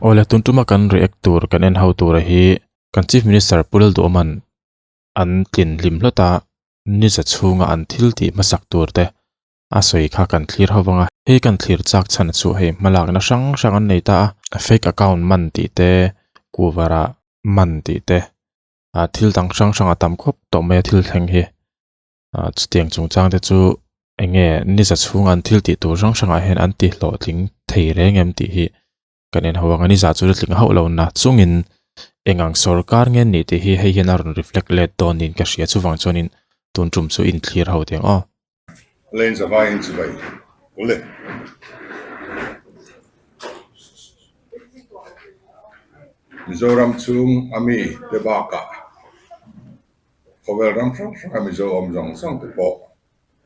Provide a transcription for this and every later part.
Awle tun tuma kan react tur kan en ho tura hi kan Chief Minister Pu Lalduhawman an tlin hlim hlawt a, ni za chhunga an thil tih hmasak tur te a sawi kha kan thlir ho vang a, hei kan thlir chak chhan chu hei hmalakna hrang hrang an nei ta a, fake account man tih te, kuvarah man tih te, ah thil dang hrang hrang a tam khawp tawh mai a thil thleng hi. Ah chutiang chungchang te chu eng nge ni za chhunga an thil tih tur hrang hrangah hian an ti hlawhtling thei reng em tih hi kan en ho ang a, ni za chu la tling hauh lo na chungin eng ang sawrkar nge ni tih hi hei hian a rawn reflect let dawn niin ka hria chuvang chuanin tun tum chu inthlir ho teh ang aw. Lane zavaiin chibai ule. Mizoram chhung a mi te bakah Khawvel ram hrang hranga Mizo awm zawng zawng te pawh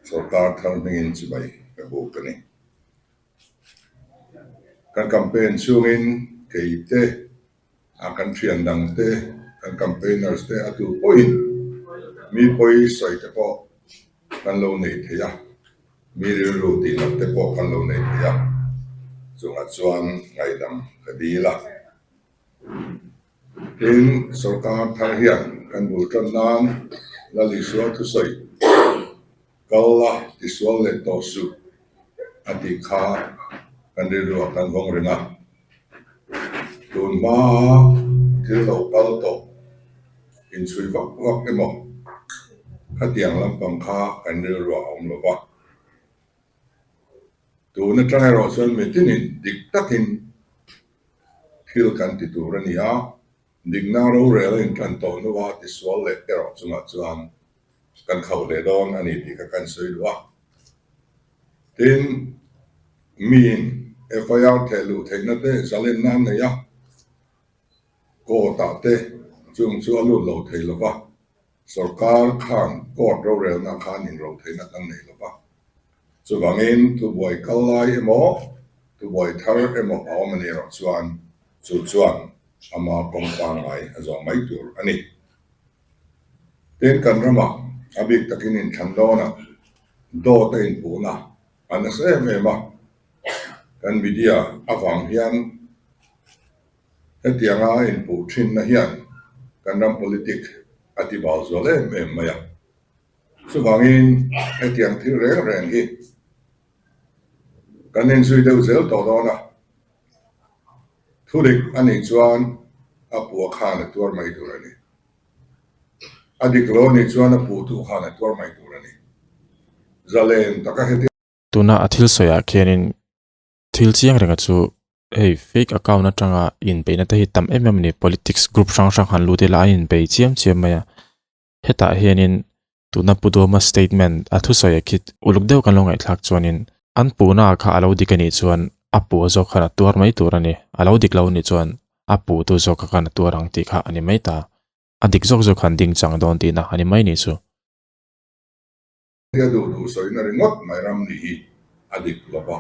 sorkar thar hmingin chibai ka buk a ni. Kan campaign chhungin kei te, a kan thian dang te, kan campaigners te a tu pawhin mi pawi sawi te pawh kan lo nei thei a, mi rilru tih nat te pawh kan lo nei thei a, chungah chuan ngaihdam ka dil a. Tin, sorkar thar hian kan bul tan nan Lal Isua thusawi kal la tisual leh tawh suh a tih kha kan rilruah kan vawng reng a. Tun hmaa thil lo kal tawh inchhui vak vak emaw khatiang lampang kha kan rilruah a awm lo va. Tun atang erawh chuan mitinin dik takin thil kan ti tur a ni a, dikna rorel a intan tawh hnua tisual leh erawh chungah chuan kan khauh hle dawn a ni tih kha kan sawi duh a. Tin, miin FIR theh luh theihna te zalenna an nei a, court ah te chung chu a lut lo thei lo va, sorkar khan court rorelna khan inro theihna kan nei lo va. Chuvangin thubuai kal lai emaw, thubuai thar emaw a awm a nih erawh chuan chu chuan ama kawng pangngai a zawh mai tur a ni. Tin, kan ramah a bik takin inthlan dawnah dawt a inpuhna a nasa em em a, kan media avang hian hetianga a inpuh thinna hian kan ram politic a tibal zual em em mai a. Chuvangin hetiang thil reng reng hi kan inzui deuh zel tawh dawn a, Thudik a nih chuan a puh khan a tuar mai tur a ni. A dik lo a nih chuan a puhtu khan a tuar mai tur a ni. Zalen taka heti. Tuna a thil sawiah khianin thil chiang renga chu hei fake account atanga inbeihna te hi tam em em a ni. Politics group hrang hrang han lut ila a inbei chiam chiam mai a. Hetah hianin tuna Pu Duhoma statement a thusawi khi uluk deuh kan lo ngaihthlak chuanin an puhna kha a lo dik a nih chuan a puh zawk khan a tuar mai tur a ni. A lo dik lo a nih chuan a puhtu zawk kha khan a tuar ang tih kha a ni mai ta. A dik zawk zawk khan ding chang dawn tihna a ni mai nih chu. Nia duh duh sawina ringawt mai ram nih hi a dik lo va,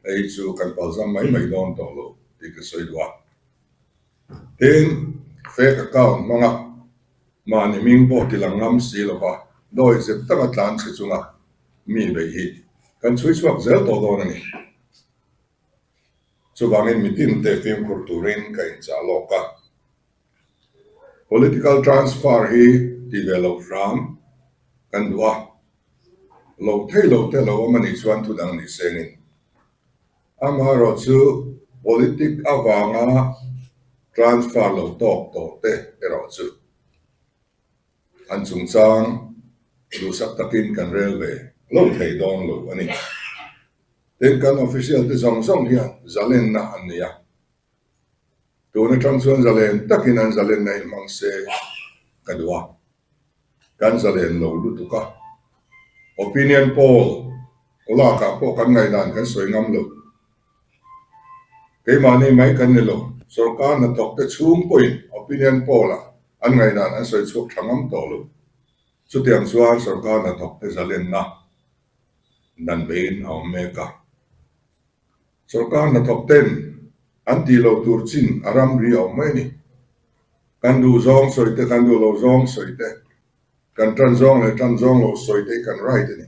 hei chu kan palzam mai mai dawn tawh lo tih ka sawi duh a. Tin, fake account hmanga mahni hming pawh ti lang ngam si lo va, dawi zep taka tlan chhe chunga mi beih hi kan chhui chhuak zel tawh dawn a ni. Chuvangin mitinte fimkhur turin ka inchah lawk a. Political transfer hi ti ve loh hram kan duh a, lo thei lo te lo awm a nih chuan thu dang ni sengin. Amaherawhchu politic avanga transfer lo tawk tawh te erawh chu an chungchang duhsak takin kan rel ve lo thei dawn lo a ni. Tin, kan official te zawng zawng hian zalenna an nei a. Tun atang chuan zalen takin an zalenna hi hmang se ka duh a, kan zalen lo lutuk a. Opinion poll lakah pawh kan ngaihdan kan sawi ngam lo. Keimahni mai kan ni lo, sorkar hnathawk te chhung pawhin opinion poll-ah an ngaihdan an sawi chhuak tha ngam tawh lo. Chutiang chuan sorkar hnathawk te zalenna dan beiin a awm mek a. Sorkar hnathawk ten an tih loh tur chin a ramri a awm mai a ni. Kan duh zawng sawi te, kan duh lo zawng sawi te, kan tan zawng leh tan zawng lo sawi te hi kan right a ni.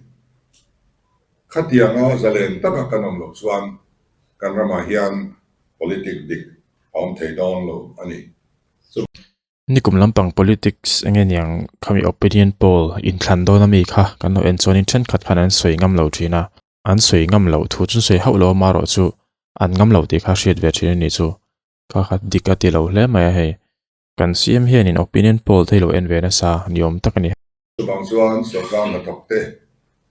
Khatianga zalen taka kan awm loh chuan kan ramah hian politic dik. A awm thei dawn lo a ni. Chu. Nikum lampang politics enge niang khami opinion poll inthlan dawn ami kha kan lo en chuanin thenkhat khan an sawi ngam lo thin a, an sawi ngam loh thu chu sawi hauh lo a marawh chu an ngam lo tih kha hriat ve thin a ni chu. Kha kha dik a ti lo hle mai a hei. Kan CM hianin opinion poll te hi lo en ve nasa ni awm tak a ni. Chuvang chuan sorkar hnathawk te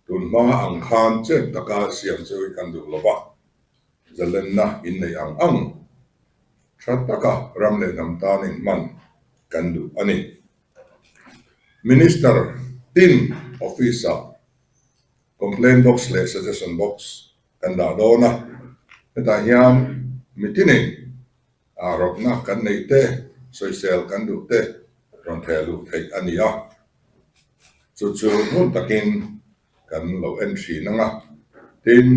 tun hma ang khan chet taka siam chu i kan duh lo va, zalenna inneih ang ang tha taka ram leh hnam tan inhman kan duh a ni. Minister tin office-ah complaint box leh suggestion box kan dah dawn a, hetah hian mitinin A rawtna kan neih te, sawisel kan duh te rawn theh luh theih a ni a, chu chu hmun takin kan lo en thin ang a, tin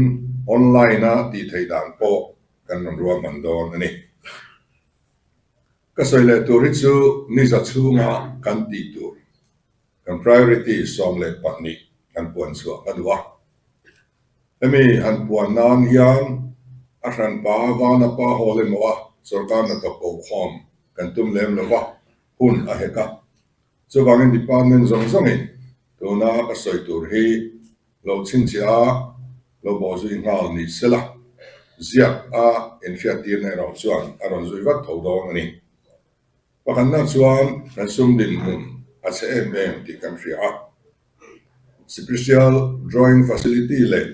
online a tih theih dan pawh kan rawn ruahman dawn a ni. Ka sawi leh tur hi chu niza chhunga kan tih tur kan priority 12 kan puan chhuah ka duh a. Hemi han puan nan hian a hranpa vana pa hawl emaw a sorkar hnathawk ko khawm kan tum lem lo va, hun a hek a. Chuvangin department zawng zawngin tuna ka sawi tur hi lo chhinchhiah a, lo bawhzui nghal ni sela, ziak a inhriattirna erawh chuan a rawn zui vat tho dawn a ni. Pakhatna chuan kan sum dinhmun a chhe em em tih kan hria a. Special Drawing Facility leh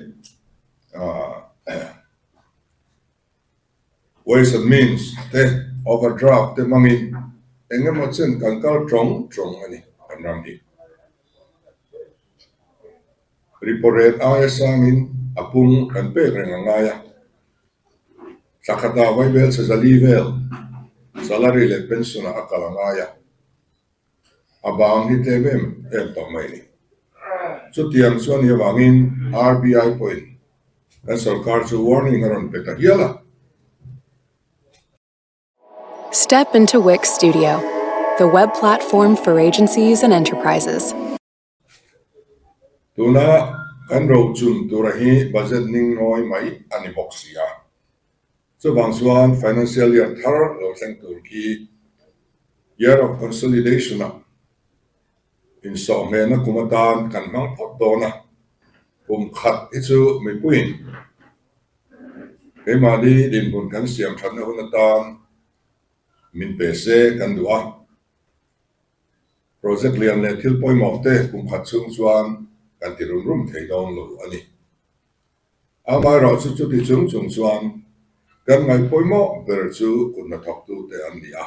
Ways and Means te overdraft te hmangin eng emaw chen kan kal tawng tawng a ni kan ram hi. Repo rate aia sangin a pung kan pek reng a ngai a, thla khatah vaibel chhe zali vel salary leh pension ah a kal a ngai a. A bang hi tlem em em tawh mai a ni. Chutiang chu a nih avangin RBI pawhin kan sorkar chu warning a rawn pe ta hial a. Step into Wix Studio, the web platform for agencies and enterprises. Tuna kan rochun tura hi budget ning nawi mai a ni bawk si a. Chuvang chuan financial year thar lo thleng tur khi year of consolidation ah insawhhmehna kum atan kan hmang phawt dawn a, kum khat hi chu mipuiin keimahni dinhmun kan siam thatna hun atan min pe se kan duh a. Project lian leh thil pawimawh te kum khat chhung chuan kan ti rum rum thei dawn lo a ni. Amaherawh chu chuti chung chung chuan kan ngaih pawimawh ber chu kut hnathawktu te an ni a.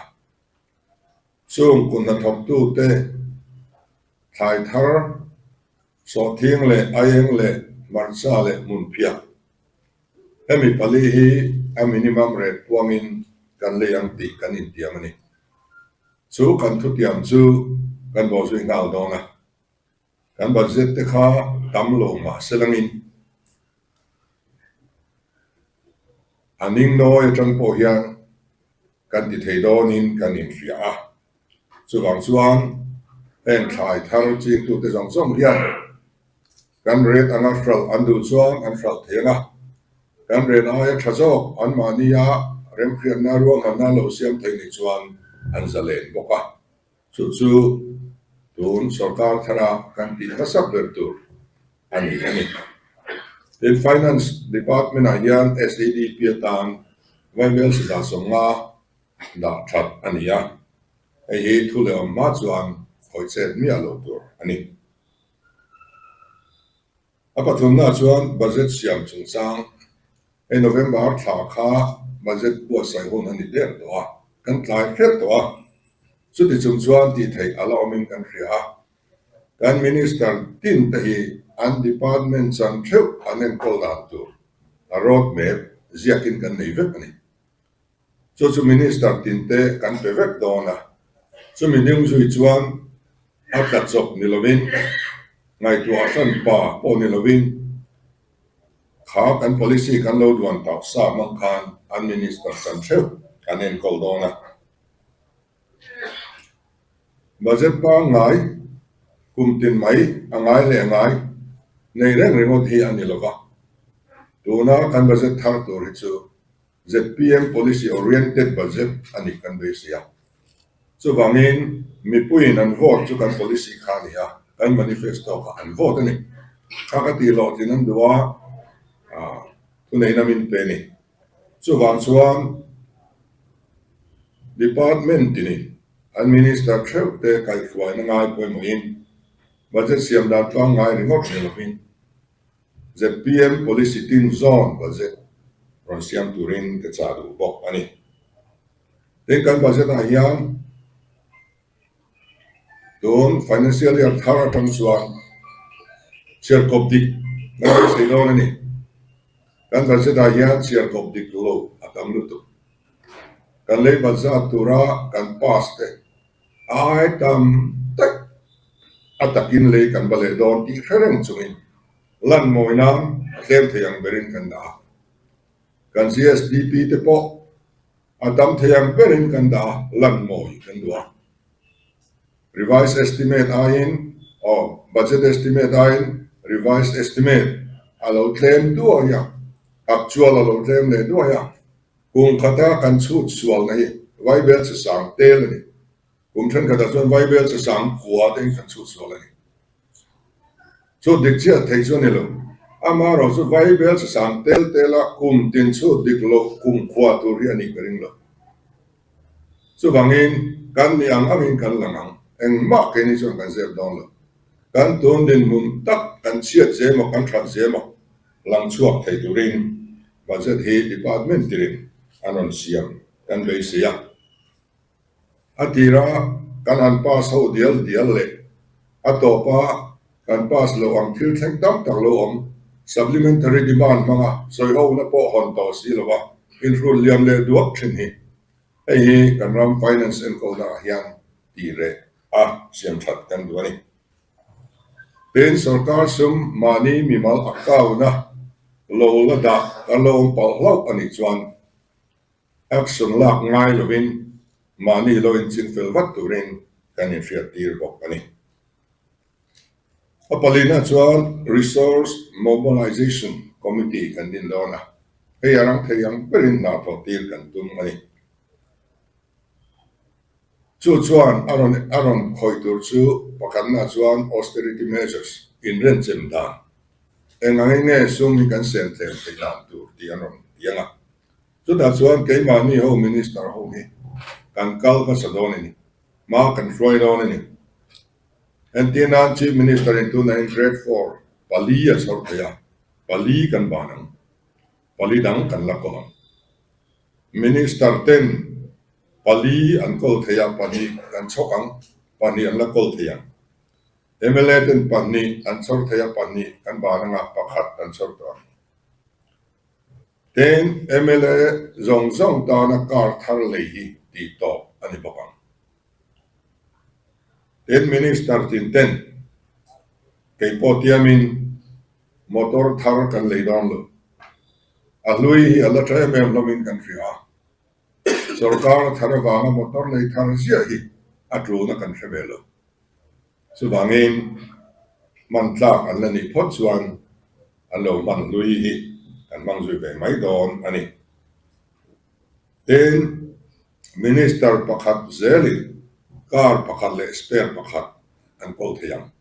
Chung kut hnathawktu te thlai thar, sawhthing leh aieng leh hmarcha leh hmunphiah hemi pali hi a minimum rate puangin kan lei ang tih kan intiam a ni. Chu kan thutiam chu kan bawhzui nghal dawn a. Kan budget te kha tam lo mah se langin a ning nawi atang pawh hian kan ti thei dawnin kan inhria a. Chuvang chuan heng thlai thar chingtute zawng zawng hian kan rate anga hralh an duh chuan an hralh thei ang a, kan rate aia tha zawk anmahnia remhriatna ruahmanna lo siam thei nih chuan an zalen bawk a. Chu chu tun sorkar thara kan tih hmasa ber tur a ni a ni. Tin, Finance Department-ah hian SEDP atan vaibel 150 dah that a ni a, hei hi thu leh awm hma chuan khawih chet miah lo tur a ni. A pathumna chuan budget siam chungchang, hei November thla kha budget buatsaih hun a ni der tawh a, kan tlai hret tawh a, chuti chung chuan tih theih a la awmin kan hria a, kan minister tin te hi an department chan theuh an enkawl dan tur a road map ziakin kan nei vek a ni. Chu chu Minister tinte kan pe vek dawn a, chumi ning zui chuan a tla chawp ni lovin, ngaihtuah hran pa pawh ni lovin, kha kan policy kan lo duan tauh sa hmang khan an Minister chan theuh kan enkawl dawn a. Budget pangngai kum tin mai a ngai leh ngai nei reng ringawt hi a ni lova, tuna kan budget thar tur hi chu. ZPM policy oriented budget a nih kan beisei a. Chuvangin mipuiin an vote chu kan policy kha a ni a, kan manifesto kha an vote a ni. Kha ka tih hlawhtlin an duh a, thuneihna min pe a ni. Chuvang chuan department tinin an minister theuh te kaihhruaina ngai pawimawhin budget siam dan tlang ngai ringawt ni lovin ZPM policy tin zawn budget rawn siam turin ka chah duh bawk a ni. Tin kan budget ah hian tun financial year thar atang chuan chhiarkawp dik kan beisei dawn a ni. Kan budget ah hian chhiarkawp dik lo a tam lutuk. Kan lei bazar tura kan pass te a ai tam daih a takin lei kan va leh dawn tih hre reng chungin lan mawi nan a tlem thei ang berin kan dah a. Kan GSDP te pawh a tam thei ang berin kan dah a, lan mawi kan duh a. Revised estimate aiin aw budget estimate aiin revised estimate a lo tlem duai a, actual a lo tlem leh duai a. Kum khata kan chhut sualna hi Vaibel che sang tel a ni. Kum thenkhatah chuan Vaibel che sang kua te hi kan chhut sual a ni. Chhut dik chiah thei chu a ni lo. Amaherawh chu Vaibel che sang tel tela kum tin chhut dik loh kum khua tur hi a nih ka ring lo. Chuvangin kan ni ang angin kan lang ang. Engmah keini chuan kan zep dawn lo. Kan tun dinhmun tak kan chhiat zem a, kan that zem a. Lang chhuak thei turin budget hi department tirin an rawn siam kan beisei a. A tira kan han pass ho dial dial leh a tawpa kan pass loh ang thil thleng tam tak lo awm supplementary demand hmanga sawi hona pawh hawn tawh si lova inhrul liam leh duak thin hi hei hi kan ram finance enkawlna ah hian tih reh a siam that kan duh a ni. Tin, sorkar sum mahni mimal a kauna lo la dah kan lo awm palh hlauh a nih chuan action lak ngai lovin mahni lo inching fel vat turin kan inhriattir bawk a ni. A palina chuan Resource Mobilization Committee kan din dawn a, hei a rang thei ang berin hna thawh tir kan tum a ni. Chu chuan a rawn a rawn khawih tur chu pakhatna chuan austerity measures, inrenchem dan, eng angin nge sum hi kan sen tlem theih dan tur tih an rawn ti ang a. Chutah chuan keimahni ho minister ho hi kan kal hmasa dawn a ni, hma kan hruai dawn a ni. Entir nan Chief Minister in tunah in grade four pali a chhawr thei a, pali kan ban ang, pali dang kan la kawh ang. Minister ten Pali an kawl thei a, pahnih an chhawk ang, pahnih an la kawl thei ang. Mla ten pahnih an chhawr thei a, pahnih kan ban anga pakhat an chhawr tawh ang. Tin, mla zawng zawng tana car thar lei hi tih tawp a ni bawk ang. Tin, Minister tin ten kei pawh tiamin motor thar kan lei dawn lo. A hlui hi a la tha em em hlawmin kan hria a. Sorkar thar avanga motor lei thar ziah hi a tulna kan hre ve lo. Chuvangin hman tlak an la nih phawt chuan an lo hman hlui hi kan hmang zui ve mai dawn a ni. Tin, Minister pakhat zelin car pakhat leh spare pakhat an kawl thei ang.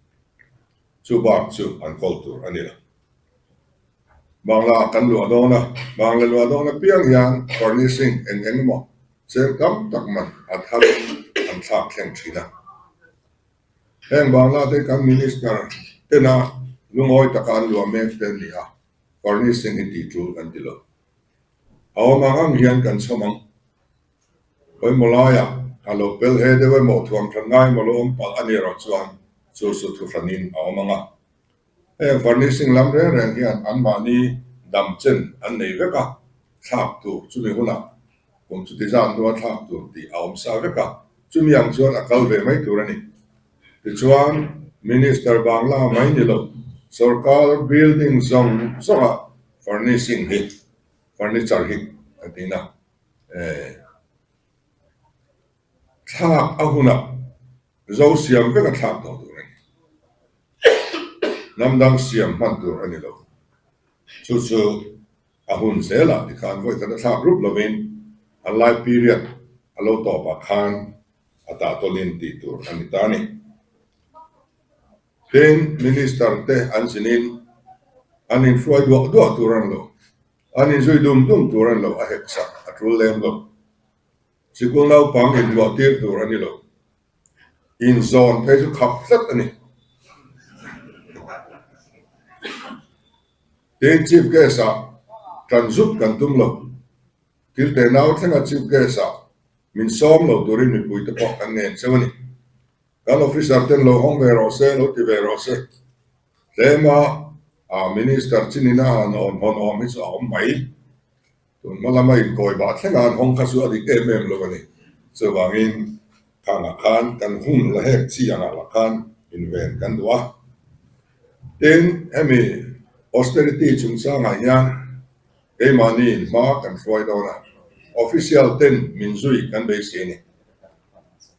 Chu bak chu an kawl tur a ni lo. Bangla kan luah dawn a, Bangla luah dawn apiang hian furnishing eng eng emaw cheng tam tak man a thar in an thlak thleng thin a. Heng Bangla te kan Minister tena lungawi taka an luah mek te an ni a, furnishing hi tih tul kan ti lo. A awm ang ang hian kan chhawm ang. Pawimawh laiah a lo pel he deuh emaw thuam that ngai emaw lo awm palh a ni erawh chuan chu chu thuhranin a awm ang a. Heng furnishing lam reng reng hian anmahni damchen an nei vek a, thlak tur chumi hunah kum chuti zat hnua thlak tur tih a awm sa vek a, chumi ang chuan a kal ve mai tur a ni. Tichuan, Minister Bangla mai ni lo, sorkar building zawng zawngah furnishing hi, furniture hi a tin a, thlak a hunah Zo siam vek a thlak tawh tur a ni. Hnam dang siam hman tur a ni lo. Chu chu A hun zelah tikhan vawi khat a thlak rup lovin an life period a lo tawpah khan a tah tawlin tih tur a ni ta a ni. Tin, Minister te an zinin an inhruai duah duah tur a ni lo, an inzui dum dum tur a ni lo, a hek sak a tul lem lo. Sikul naupang inluah tir tur a ni lo. Inzawn phei chu khap tlat a ni. Tin, Chief Guest-ah tan zut kan tum lo. Thil te nau thlenga Chief Guest-ah min sawm lo turin mipuite pawh kan ngen cheu a ni. Kan officer ten lo hawng ve rawh se, lo ti ve rawh se. Tlema Minister chinina han awn hawn awm hi chu a awm mai. Tun hma lama inkawi bah thlenga an hawng kha chu a dik em em lo a ni. Chuvangin khangah khan kan hun la hek chi angah lah khan inven kan duh a. Tin, hemi austerity chungchangah hian keimahniin hma kan hruai dawn a, official ten min zui kan beisei a ni.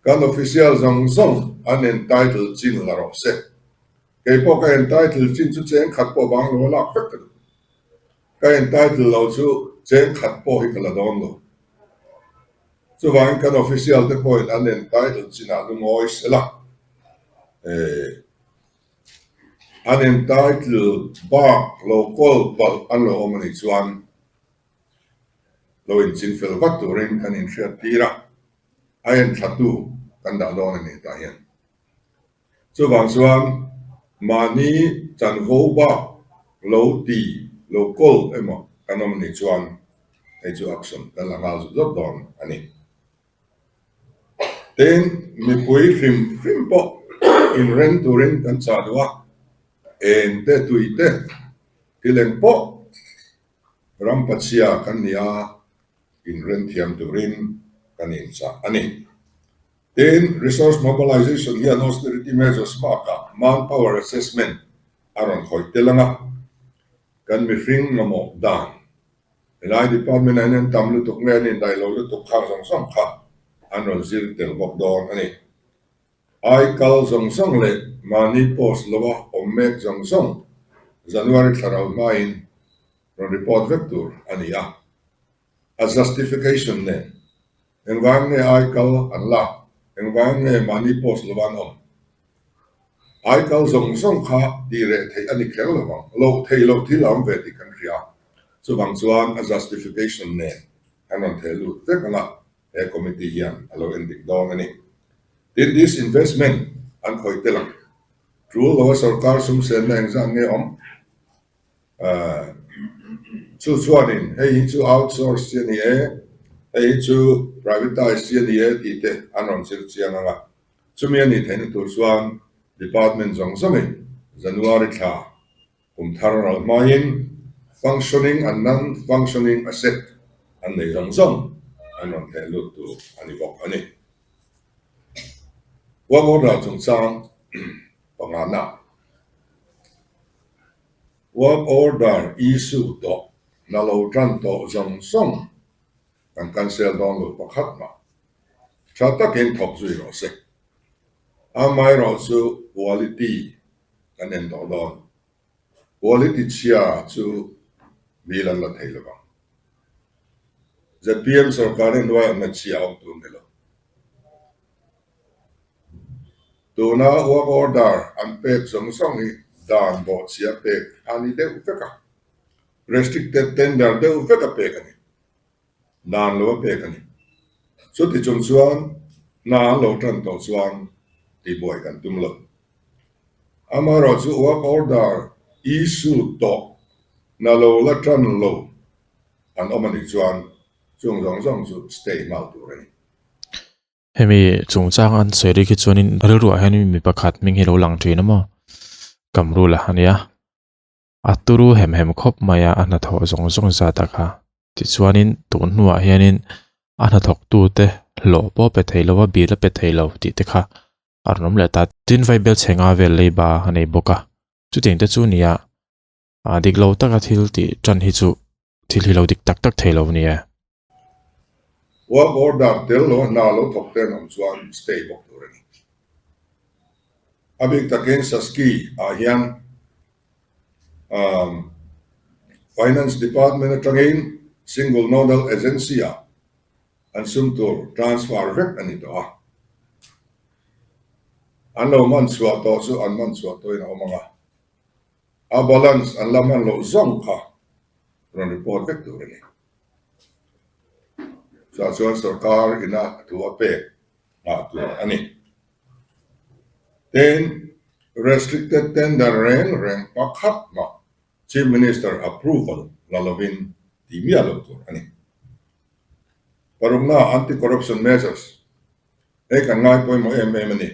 Kan official zawng zawng an entitle chin la rawh se. Keipawh ka entitle chin chu cheng khat pawh bang lo a lak vek ka duh. Ka entitle lo chu cheng khat pawh hi ka la dawn lo. Chuvangin kan official te pawhin an entitle chinah lungawi sela, an entitle bak lo kawl palh an lo awm a nih chuan lo inchin fel vat turin kan inhriat tir a, a enthlatu kan dah dawn a ni tah hian. Chuvang chuan mahni chanvo bak lo ti lo kawl emaw kan awm anih chuan hei chu action kan la nghal zut zut dawn a ni. Tin, mipui hrim hrim pawh inreng turin kan chah duh a, eng te tui te thil eng pawh ram pachhia kan ni a, inreng thiam turin kan inchah a ni. Tin, Resource Mobilization hian austerity measures bakah manpower assessment a rawn khawih tel ang a, kan mihring mamawh dan helai department ah hian an tam lutuk nge an indaih lo lutuk khang zawng zawng kha an rawn zir tel bawk dawn a ni. Ai kal zawng zawng leh mahni post loa awm mek zawng zawng January thla rau hmain rawn report vek tur a ni a, a justification nen Engvang nge ai kal an lak? Engvang nge mahni post lova an awm? Ai kal zawng zawng kha tih reh theih a ni kher lo vang. Loh theih loh thil a awm ve tih kan hria. Chuvang chuan a justification nen kan rawn theh lut vek ang a, he committee hian a lo en dik dawn a ni. Tin, disinvestment an khawih tel ang. Tul lova sorkar sum senna engzat nge awm? Chu chuanin hei hi chu outsource chi a ni e, hei hi chu privatise chi a ni e tih te an rawn zir chiang ang a. Chumi a nih theihna tur chuan department zawng zawngin January thla kum thar ral hmain functioning and non-functioning asset an nei zawng zawng an rawn theh lut tur a ni bawk a ni. Work order chungchang pangana. Work order issue tawh na lo tan tawh zawng zawng kan cancel dawn lo pakhat mah. Tha takin thawk zui rawh se. Amaherawh chu quality kan en tawh dawn. Quality chhia chu bill an la thei lo vang. ZPM sorkar hi hnuaiah na chhia a awm tur ni lo. Tuna work order an pek zawng zawng hi dan bawhchhia pek a ni deuh vek a, restricted tender deuh vek a pek a ni, dan lo a pek a ni. Chuti chung chuan hna an lo tan tawh chuan tihbuai kan tum lo. Amaherawhchu work order issue tawh hna lo la tan lo an awm a nih chuan chung zawng zawng chu stay nghal tur a ni. Hemi chungchang an sawi rik hi chuanin rilruah hianin mi pakhat hming hi lo lang thin a maw Kamrula a nia a turu hem hem khawp mai a a hnathawh zawng zawng zat a kha tichuanin tun hnuah hianin a hnathawk tute hlawh pawh pe thei lo a bill a pe thei lo tih te kha a rawn awm leh ta tin vaibel chhe nga vel leiba a nei bawk a chutiang te chu a ni a a dik lo taka thil tih tan hi chu thil hi lo dik tak tak thei lo a ni e. Work order tel lo a hna lo thawk te an awm chuan stay bawk tur a ni. A bik takin Saski ah hian umm. Finance Department atangin Single Nodal Agency-ah an sum tur transfer vek a ni tawh a. An lo man chhuah tawh chu an man chhuah tawhin a awm ang a, a balance an la man loh zawng kha rawn report vek tur a ni. Chutah chuan sorkar ina thu a pek nghah tur a ni. Tin, restricted tender reng reng pakhat mah Chief Minister approval la lovin tih miah lo tur a ni. Parukna anti-corruption measures hei kan ngai pawimawh em em a ni.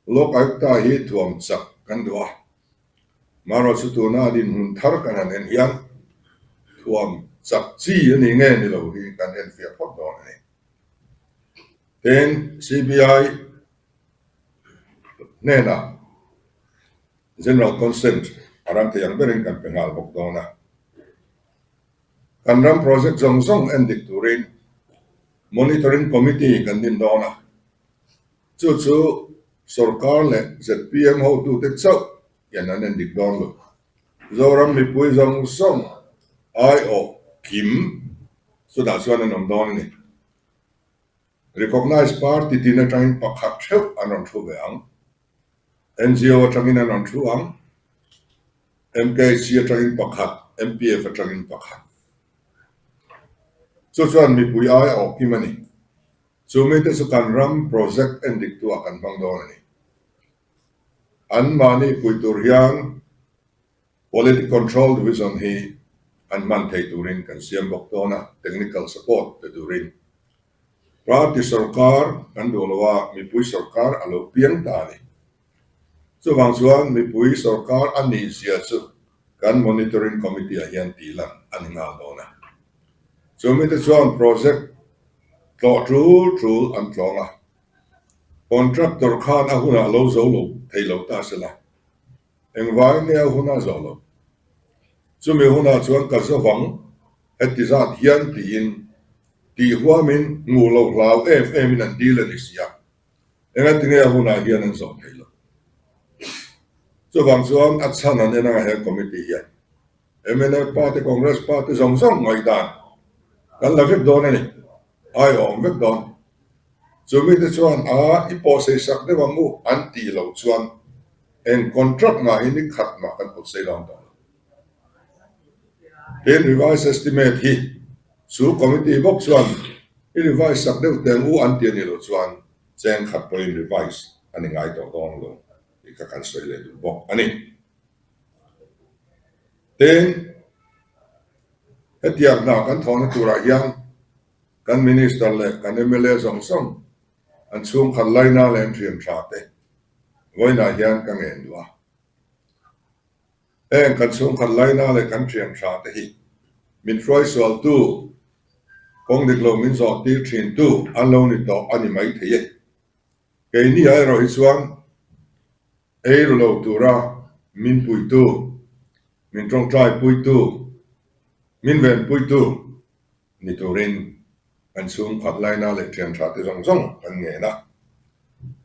Lok Ayukta hi thuam chak kan duh a, marawh chu tuna dinhmun thar kan han en hian thuam chak chi a ni nge ni lo hi kan enfiah phawt dawn a ni. Tin, CBI hnenah General Consent a ram thei ang berin kan pe nghal bawk dawn a. Kan ram project zawng zawng en dik turin Monitoring Committee kan din dawn a. Chu chu sorkar leh zpm hotute chauh hian an en dik dawn lo. Zoram mipui zawng zawng aiawh kim chutah chuan an awm dawn a ni. Recognized party tin atangin pakhat theuh an rawn thu ve ang. NGO atangin an rawn thu ang. MKC atangin pakhat, MPF atangin pakhat. Chu chuan mipui ai a awk kim a ni. Chu mite chu kan ram project en diktu ah kan hmang dawn a ni. An mahni pui tur hian Quality Control Division hi an hman thei turin kan siam bawk dawn a, technical support pe turin. Party sorkar kan duh lo a, mipui sorkar a lo piang ta a ni. Chuvang chuan mipui sorkar a nih zia chu kan Monitoring Committee ah hian tih lan a ni nghal dawn a. Chumite chuan project tlawh tul tul an tlawng a, contractor khan a hunah lo zo lo thei lo ta se la, Engvai nge a hun a zawh lo? Chumi hunah chuan ka zavang heti zat hian tiin tih huamin ngu lo hlau em emin an dil a ni si a, engati nge a hunah hian an zawh thei lo? Chuvang chuan a chhan an en anga he committee hian mnf party, Congress party zawng zawng ngaihdan kan la vek dawn a ni, aiawm vek dawn. Chumite chuan a i pawhsei sak deuh ang u an tih loh chuan Eng contract mah hi ni khat mah kan pawt sei dawn tawh lo. Tin, revise estimate hi chu committee bawk chuan i revise sak deuh teng u an ti a nih loh chuan cheng khat pawhin revise a ni ngai tawh dawn lo tih kha kan sawi leh duh bawk a ni. Tin, hetiang hna kan thawhna turah hian kan minister leh kan mla zawng zawng an chhungkhat laina leh an thian tha te Vawiinah hian ka ngen duh a. Heng kan chhungkhat laina leh kan thian tha te hi min hruaisualtu, kawng dik lo min zawh tir thintu an lo ni tawh a ni mai thei e. Keini ah erawh hi chuan ei ru lo tura min puitu, min tawngtai puitu, min venpuitu ni turin kan chhungkhat laina leh thian tha te zawng zawng kan ngen a,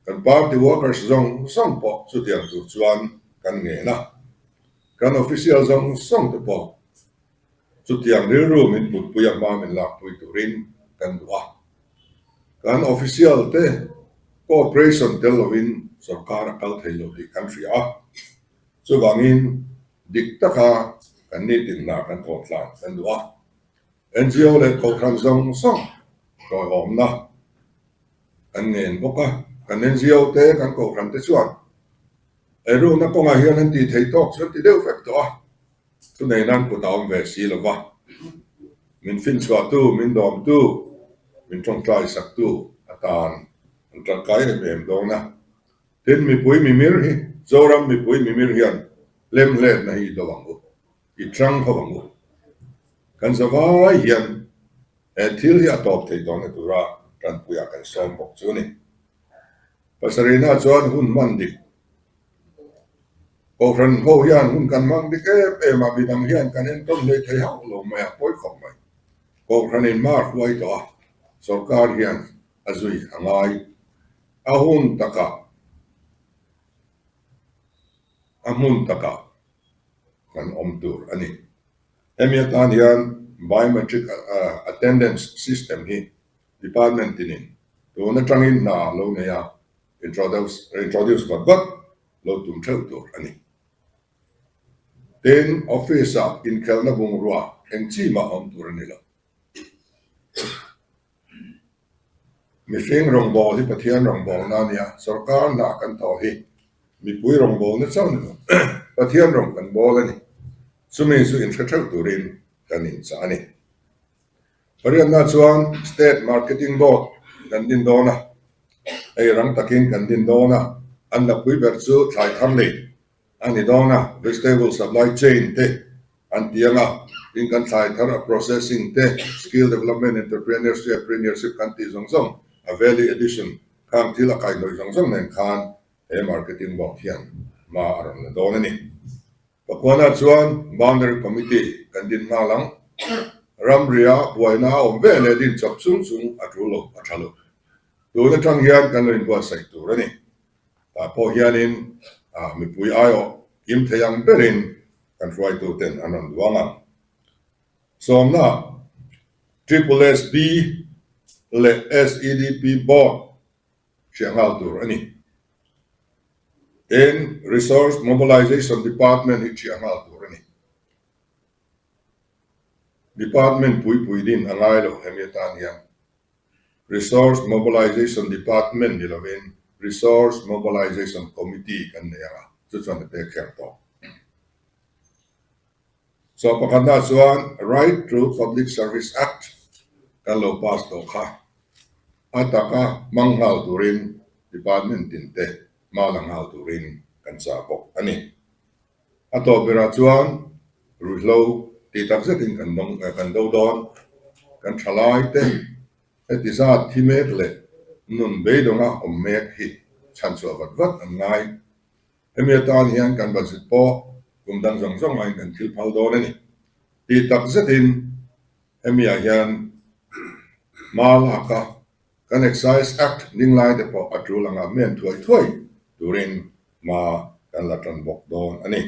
kan party workers zawng zawng pawh chutiang tur chuan kan ngen a, kan official zawng zawng te pawh chutiang rilru min putpui a hma min lakpui turin kan duh a, kan official te cooperation tel lovin sorkar a kal thei lo tih kan hria a, chuvangin dik taka kan nitin hna kan thawh tlan kan duh a. NGO leh Kohhran zawng zawng hlawihawmna kan ngen bawk a, kan NGO te kan Kohhran te chuan eirukna kawngah hian an tih theih tawk chu an ti deuh vek tawh a, thunei nan kut a awm ve si lo va, min finchhuahtu, min dawmtu, min tawngtai saktu atan an tangkai em em dawn a. Tin, mipui mimir hi, Zoram mipui mimir hian lemhletna hi i do ang u. I tang ho ang u. Kan zavai hian he thil hi a tawp thei tawhna tura tanpuiah kan sawm bawk chu a ni. Pasarihna chuan hun hman dik. Kohhran ho hian hun kan hmang dik em em a, midang hian kan entawn hlei thei hauh lo mai a, pawi khawp mai. Kohhranin hma a hruai tawh a, sorkar hian a zui a ngai. A hun takah, a hmun takah kan awm tur a ni. Hemi atan hian Biometric Attendance System hi Department tinin tun atangin hna lo nei a, introduce vat vat lo tum theuh tur a ni. Tin, Office-ah inkhelhna bungrua eng chi mah awm tur a ni lo. Mihring rawngbâwl hi Pathian rawngbâwlna a nia, sorkar hna kan thawh hi mipui rawngbâwlna chauh ni lo, Pathian rawng kan bâwl a ni. Chumi chu inhre theuh turin kan inchah a ni. Pariatna chuan State Marketing Board kan din dawn a, hei rang takin kan din dawn a, an napui ber chu thlai thar lei a ni dawn a, vegetable supply chain te an ti ang a, tin kan thlai thar a processing te, skill development, entrepreneurship, premiership kan tih zawng zawng a value addition khang thil a kaihhnawih zawng zawng nen khan he marketing board hian hma a rawn la dawn a ni. Pakuana chuan boundary committee kan din nghal ang, ramria buaina a awm ve leh din chawp chung chung a tul lo a tha lo. Tun atang hian kan lo inbuatsaih tur a ni. Tah pawh hianin mipui aiawh kim thei ang berin kan hruaituten an rawn duang ang. Sawmna, Triple SB leh SEDP Board hriah nghal tur a ni. Tin, Resource Mobilization Department hi hriah nghal tur a ni. Department puipui din a ngai lo hemi atan hian. Resource Mobilization Department ni lovin Resource Mobilization Committee kan nei ang a, chu chuan a pek kher tawh. So pakhatna chuan Right to Public Service Act kan lo pass tawh kha a taka hmang nghal turin department tin te hma la nghal turin kan chah bawk a ni. A tawp berah chuan ruihhlo tih tak zetin kan dawng kan do dawn. Kan thalai te heti zat thi mek leh nun beidawnga awm mek hi chhanchhuah vat vat an ngai. Hemi atan hian kan budget pawh kum dang zawng zawng aiin kan thil phal dawn a ni. Tih tak zetin hemi ah hian hma lak a Kan Excise Act ding lai te pawh a tul anga men thuai thuai turin hma kan la tan bawk dawn a ni.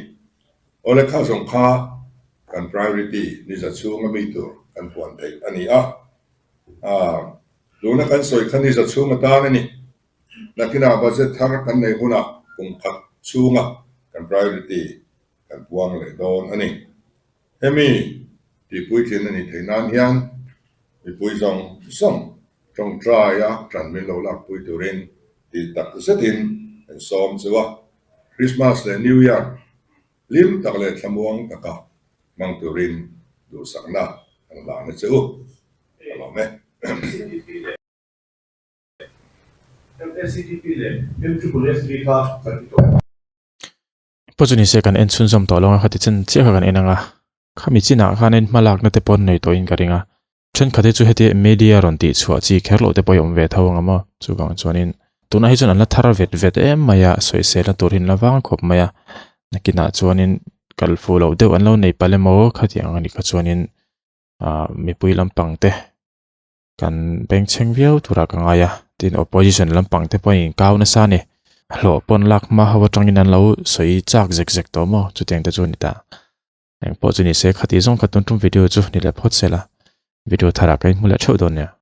Awle kha zawng kha kan priority ni za chhunga mi tur kan puan theih a ni a. Tuna kan sawi kha ni za chhung atan a ni. Nakinah budget thar kan nei hunah kum khat chhunga kan priority kan puang leh dawn a ni. Hemi tihpuitlin a nih theih nan hian mipui zawng zawng tawngtaia tan min lo lakpui turin tih tak zetin kan sawm chu a. Christmas leh New Year hlim tak leh thlamuang taka hmang turin duhsakna kan hlan a che u. Ka lawm e. Pawh chu nise kan en chhunzawm tawh lo ang a khati chin chiah kha kan en ang a khami chinah khan en hma lakna te pawh an nei tawhin ka ring a thenkhat hi chu heti media rawn tih chhuah chi kher loh te pawh hi awm ve tho ang a maw chuvang chuanin tunah hi chuan an la thar vet vet em mai a sawiselna tur hi an la vang khawp mai a nakinah chuanin kal fuh loh deuh an lo nei palh emaw khatiang anih kha chuanin ah mipui lampang te. Kan bengchheng viau turah ka ngai a, tin opposition lampang te pawhin inkau nasa a ni. Hlawh pawn lak hma ho atangin an lo sawi chak zek zek tawh maw chutiang te chu a ni ta. Engpawh chu ni se khati zawng kha tun tum video chu ni leh phawt se la, video tharah ka inhmu leh theuh dawn nia.